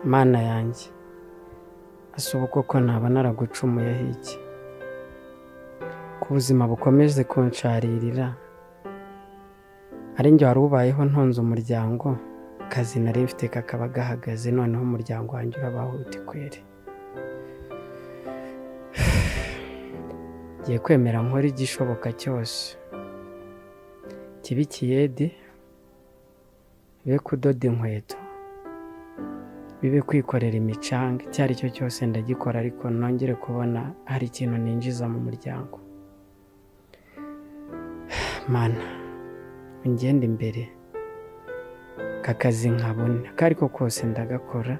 Mana yanjye, ese ubu koko naba naragucumuyeho iki? Ko ubuzima bukomeze kunsharirira, ari njye wari ubayeho ntunze umuryango, akazi nari mfite kakaba gahagaze, noneho umuryango wanjye urabaho ute kweri? Ngiye kwemera nkore igishoboka cyose, kibe ikiyede, bibe kudoda inkweto, bibe kwikorera imicanga, icyo ari cyo cyose ndagikora, ariko nongere kubona hari ikintu ninjiza mu muryango. Mana, ungende imbere, aka kazi nkabona, ako ariko kose ndagakora,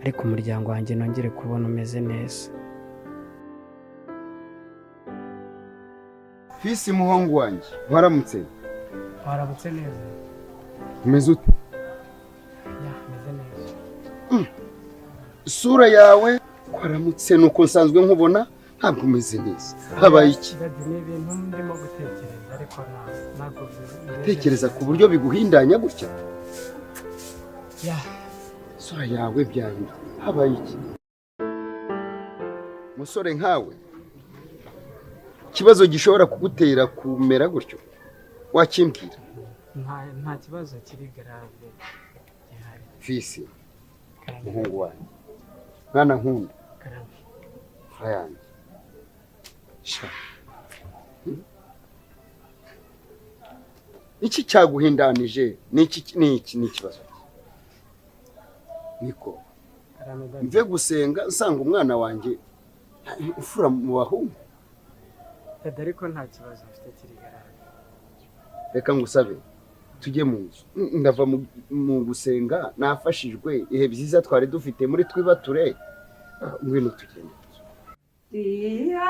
ariko umuryango wanjye nongere kubona umeze neza. Fisi muhungu wanjye, waramutse? Waramutse neza. Umeze ute? Ya, meze neza. Isura yawe waramutse nuko nsanzwe nkubona ntabwo umeze neza. Habaye iki? Daddy, ni ibintu ndimo gutekereza, ariko ntabwo bimeze Tekereza neza. ku buryo biguhindanya gutya? Ya. Isura yawe byahindutse. Habaye iki? Musore nkawe, ikibazo gishobora kugutera kumera gutyo wakimbwira? Nta kibazo kiri grave gihari. Fisi Karame. muhungu wanjye, mwana nkunda, Karame. fura yanjye. Sha. Iki cyaguhindanije ni iki? Ni iki? Ni ikibazo niko? Karame, daddy. Mve gusenga nsanga umwana wanjye imfura mu bahungu. Daddy, ariko nta kibazo mfite kiri grave. Reka ngusabe tujye mu nzu. Ndava mu gusenga nafashijwe, ibihe byiza twari dufite muri twibature. Ngwino tugende. Iyo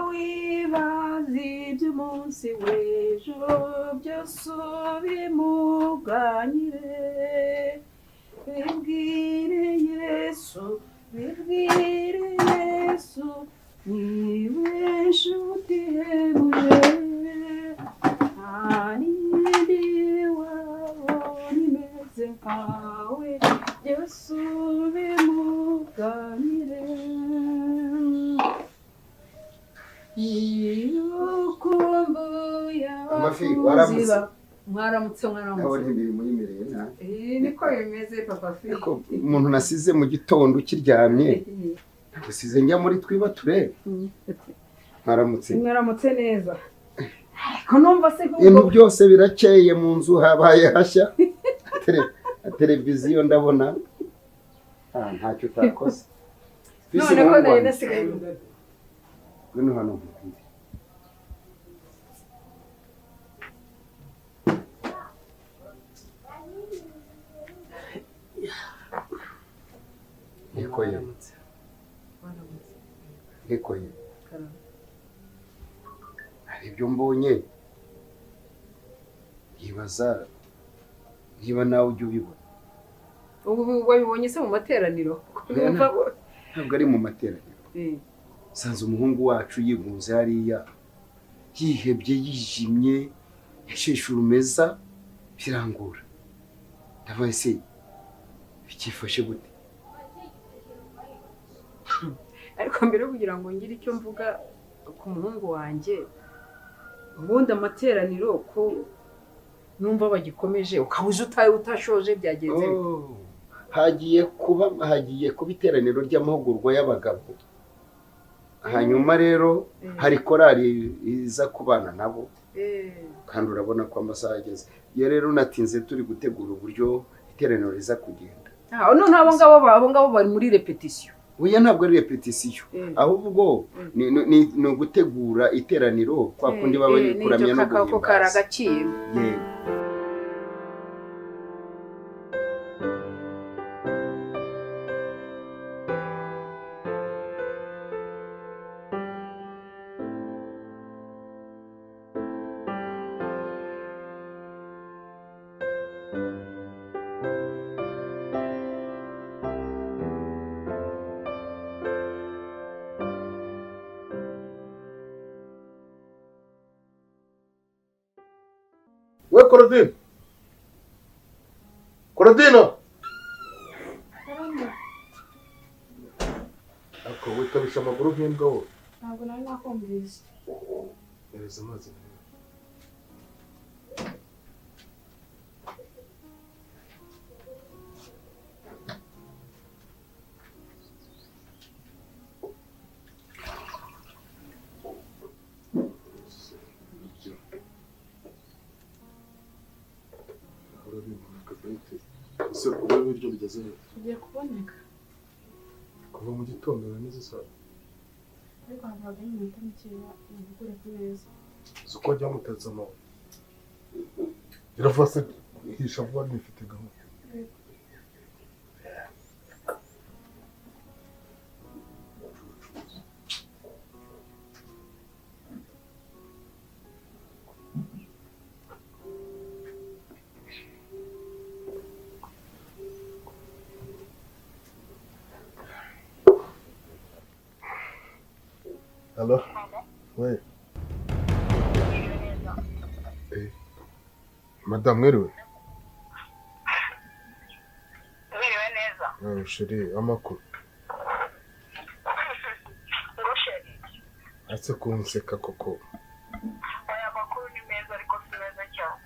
wibaza iby'umunsi w'ejo byose, ubimuganyire, bibwire Yesu, bibwire Yesu, niwe nshuti ihebuje, nta n'indi wabona imeze nkawe, byose ubimuganyire. Iyo ukumbuye Amafi, abakunzi waramutse. Mwaramutse, mwaramutse. Ndabona imirimo yimereye nabi. Niko bimeze, papa fi. Ariko umuntu nasize mu gitondo ukiryamye, nasize njya muri twibature. Mwaramutse. Mwaramutse neza, ariko numva se Ibintu byose birakeye mu nzu, habaye hashya. Televiziyo ndabona. Ntacyo utakoze. Fisi none ko muhungu nari wanjye, nasigaye. Ngwino hano nkubwire. Niko ye. Waramutse. Niko ye. Hari ibyo mbonye nkibaza niba nawe ujya ubibona. Ubu wabibonye se mu materaniro? Oya, Numva ntabwo ari mu materaniro. Sanze umuhungu wacu yigunze hariya, yihebye, yijimye, yasheshe urumeza, birangora. Ndavuga, ese bikifashe gute? Ariko mbere yo kugira ngo ngire icyo mvuga ku muhungu wanjye, ubundi amateraniro ko numva bagikomeje, ukaba uzi utashoje, byagenze bite? Oh, hagiye kuba iteraniro ry'amahugurwa y'abagabo. Hanyuma rero hari korali iza kubana nabo, kandi urabona ko amasaha ageze. Iyo rero natinze turi gutegura uburyo iteraniro riza kugenda. Ah, none abo ngabo bari muri répétition? Oya, ntabwo ari répétition, ahubwo ni ugutegura iteraniro kwa kundi baba bari kuramya no ko kari guhimbaza. Agaciro. Yego. We Korodina, Korodina! nk'imbwa wowe. Ntabwo nari nakumvise. Hereza amazi. Ese ubu ibiryo bigeze he? Tugiye kuboneka. Kuva mu gitondo na n'izi saa. Ariko haburaga iminota mikeya nabikure ku meza. Uzi ko wajya wamutetse amabuye. Iravuga se hisha vuba nifite gahunda. Allo? Oui. Eh. Madame mwiriwe? Mwiriwe neza. Ah, chérie, amakuru. Ngo chérie. Ase kunseka koko. Aya makuru ni meza ariko si meza cyane.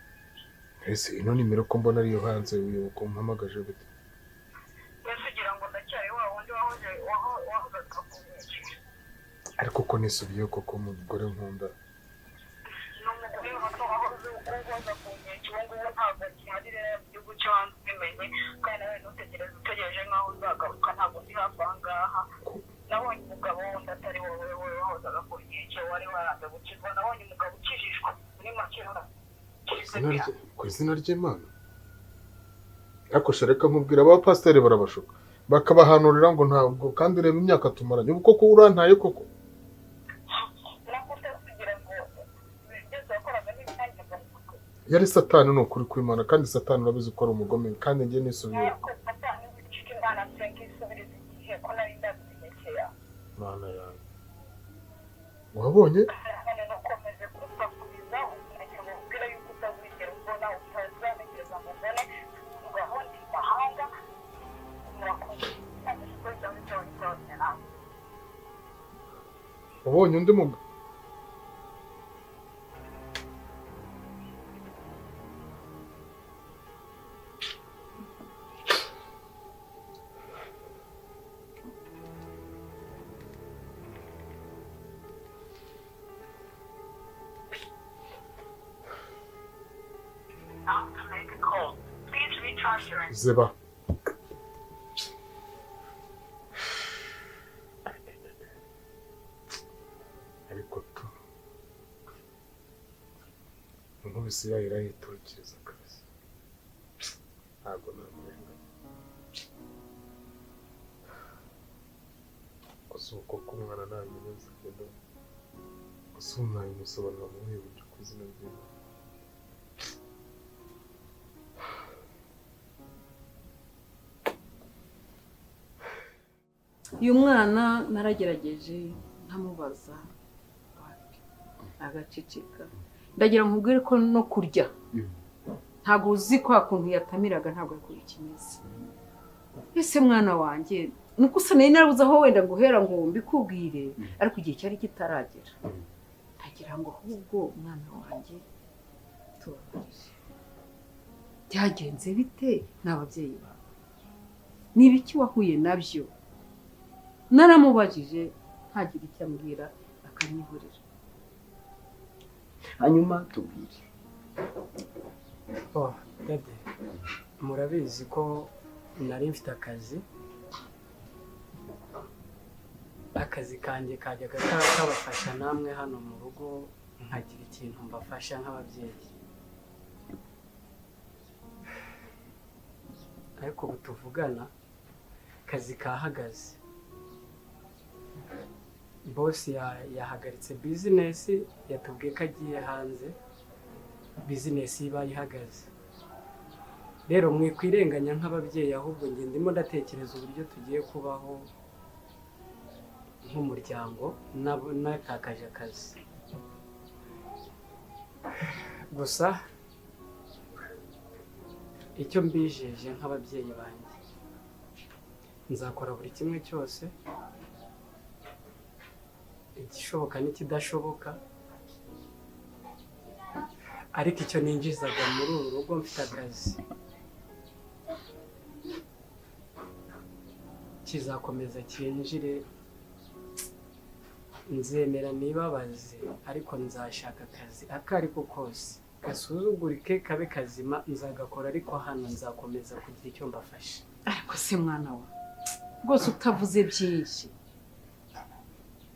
Ese ino nimero ko mbona ariyo hanze uyoboka umpamagaje gute? Mbese ugira ngo ndacyari wa wundi wahoze wahozaga ku nkeke. Ariko ko nisubiyeho koko umugore nkunda. Ni umugore wahoze uhoza ku nkeke, ubu ngubu ntabwo akihari rero mu gihugu cyo hanze ubimenye, kandi nawe ntutegereze utegereje nk'aho uzagaruka, ntabwo ndi hafi aha ngaha. Nabonye umugabo wundi atari wowe wowe wahozaga ku nkeke, wari waranze gukizwa, nabonye umugabo ukijijwe muri make. Ku izina ry'Imana. Ariko shareka nkubwira abapasiteri barabashuka bakabahanurira ngo ntabwo, kandi reba imyaka tumaranye ubu koko urantaye koko. Yari satani ni ukuri kw'Imana, kandi satani urabizi ko ari umugome, kandi njye nisubiye. Mana yanjye. Wabonye? Wabonye undi mugabo? Ziba. Ariko tu inkubisi yayo irayiturikiriza kabisa, ntabwo namurenganya. Gusa uko k'umwana ntamenya nzagenda, gusa ubu nabimusobanurira mu buhe buryo ku izina ry'Imana? Uyu mwana naragerageje nkamubaza wapi agaceceka. Ndagira ngo nkubwire ko no kurya ntabwo uzi kwa kuntu yatamiraga, ntabwo ariko bikimeze. Ese mwana wanjye nuko usa nari narabuze aho wenda nguhera ngo mbikubwire, ariko igihe cyari kitaragera. Ndagira ngo ahubwo mwana wanjye tubabarire. Byagenze bite n'ababyeyi bawe? Ni ibiki wahuye nabyo? Naramubajije ntagira icyo ambwira akanyihorera. Hanyuma tubwire. Oh, daddy, murabizi ko nari mfite akazi. Akazi kanjye kajyaga kabafasha namwe hano mu rugo, nkagira ikintu mbafasha nk'ababyeyi. Ariko ubu tuvugana akazi kahagaze. Boss yahagaritse business, yatubwiye ko agiye hanze, business iba ihagaze. Rero mwikwirenganya nk'ababyeyi, ahubwo njye ndimo ndatekereza uburyo tugiye kubaho nk'umuryango natakaje akazi. Gusa icyo mbijeje nk'ababyeyi banjye, nzakora buri kimwe cyose Igishoboka n'ikidashoboka, ariko icyo ninjizaga muri uru rugo, mfite akazi, kizakomeza cyinjire. Nzemera nibabaze, ariko nzashaka akazi ako ari ko kose, gasuzugurike kabe kazima, nzagakora, ariko hano nzakomeza kugira icyo mbafasha. Ariko se mwana wa, rwose utavuze byinshi,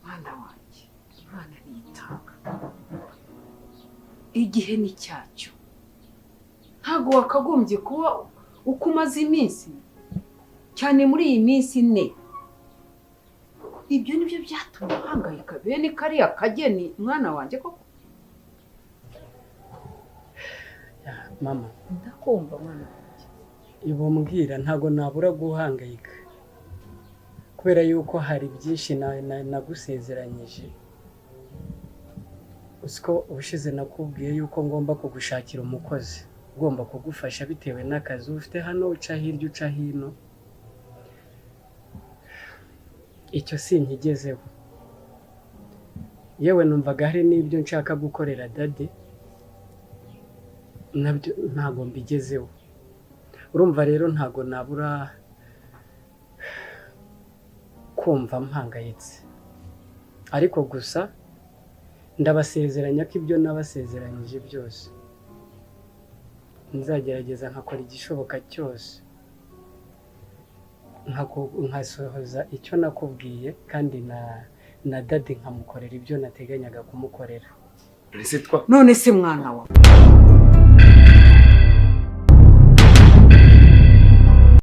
mwana wanjye, Imana ntitanga, igihe ni cyacyo. Ntabwo wakagombye kuba uko umaze iminsi, cyane muri iyi minsi 4. Ibyo nibyo byatuma uhangayika bene kariya kageni, mwana wanjye koko? Mama. Ndakumva, mwana wanjye. Ibumbwira, ntabwo nabura guhangayika kubera yuko hari byinshi nagusezeranyije. Uziko ubushize nakubwiye yuko ngomba kugushakira umukozi ugomba kugufasha bitewe n'akazi ufite hano, uca hirya uca hino. Icyo sinkigezeho. Yewe, numvaga hari n'ibyo nshaka gukorera daddy, nabyo ntabwo mbigezeho. Urumva rero ntabwo nabura kumva mpangayitse, ariko gusa ndabasezeranya ko ibyo nabasezeranyije byose nzagerageza, nkakora igishoboka cyose, nkasohoza icyo nakubwiye, kandi na daddy nkamukorera ibyo nateganyaga kumukorera. Ese twa None se mwana wa